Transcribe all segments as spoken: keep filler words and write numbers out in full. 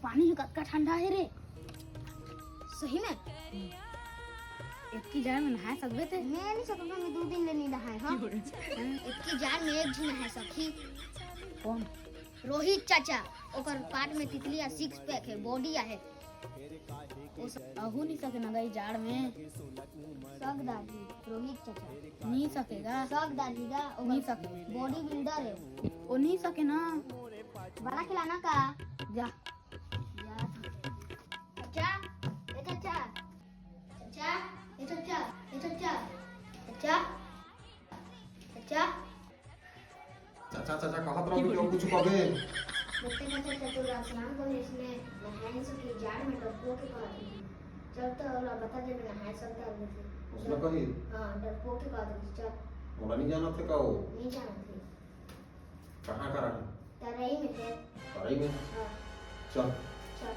पानी ह कतका ठंडा हे रे। सही में? एतकी जाड़ में नहाए सकबे ते? मैं नहीं सकता, मैं दो दिन ले नहीं नहाए। हाँ, एतकी जाड़ में एक झी नहाए सकही। कौन? रोहित चाचा। ओकर पाट में तितली आ सिक्स पैक हे, बॉडी आहे। अहू नहीं सके ना गई जाड़ में। सक दादी, रोहित चाचा। नहीं सकेगा। सक दादी गा, ओकर नहीं सके। बॉडी बिल्डर हे। वो नहीं सके ना। बड़ा खिलाना का? जा। चाचा, ए चाचा, चाचा, ए चाचा, ए चाचा, चाचा, चाचा, चाचा, चाचा कहत रहो कि कुछ कबे। बत्ते का चाचा, तू रात स्नान कर, इसने नहाए से की जाड़ में डरपो के कहत रही। चल तो ओला बता दे, मैं नहाए सकता हूँ। उसने कही? हाँ, डरपो के कहत रही, चल। ओला नहीं जाना थे का वो? नहीं जाना थे। कहाँ करा है? तरई में है। तरई में? हाँ। चल। चल।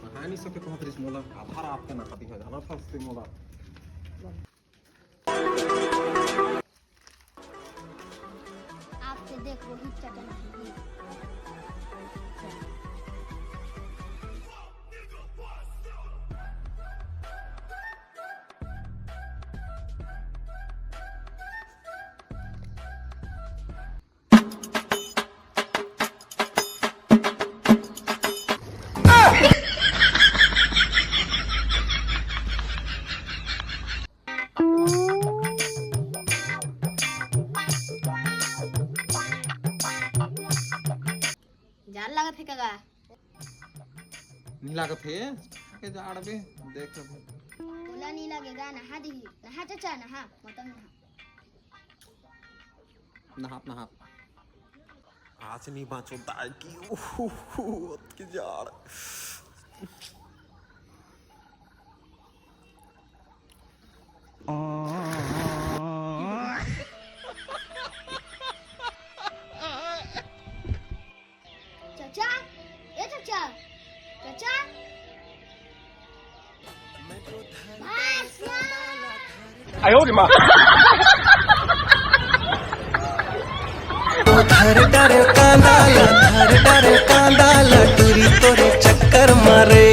नहाए नहीं सके कहत रहिस मोला, आधा रात के नहाती है, जाना था उससे मोला। आपके देख रोहित चटन। जाड़ लागत हे का गा? नहीं लागत हे, के जाड़ बे, देख अभी। ओला नहीं लागेगा, नहा दिही। नहा चाचा, नहा, मतलब नहा। नहात, नहात। आज नहीं बाँचो दाई की, ओहो, ओतकी जाड़। चाचा, ए चाचा, चाचा। भाई साहब। 哎呦我的妈！ धर डारे कांदा ला, धर डारे कांदा ला, टूरी तोरे चक्कर मारे।